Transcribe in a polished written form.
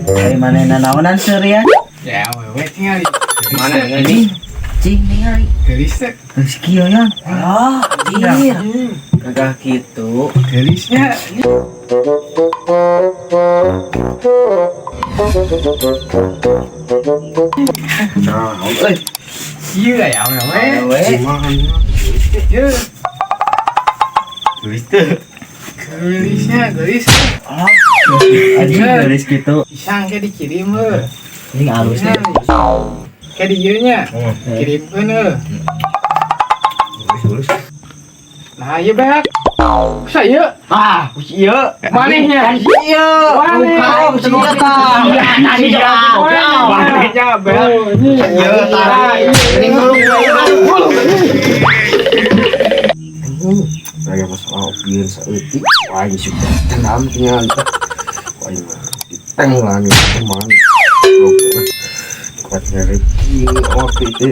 Ari manehna naonan seurian? Ya, awewe tingali. Mana ini? Cing ningali. Geulis teh. Geus kieu ya. Ah, anjir. Gagah kitu. Geulisnya. Nah, euy. Ieu ya awewe. Awewe. Gimana? Ieu. Geulis teh. Geulisnya, geulis. Ah, anjing geulis kitu. Isang ke dikirim heuh. Anjing alus nih. Ke di ieu nya. Kirimkeun heuh. Geulis, geulis. Nah, ieu beak. Kusa ieu? Ah, ku si ieu. Manehnya. Ieu. Maneh. Bukan, ku si ieu tah. Tadi manehnya beak. Ieu tah. Ini ngulung Ngulung. Aya masalah bieu saeutik. Wah, ini sudah tenang tinggal. Wah, ini mah diteng lah nih teman. Oke. Kuat ngeri. Oke, itu.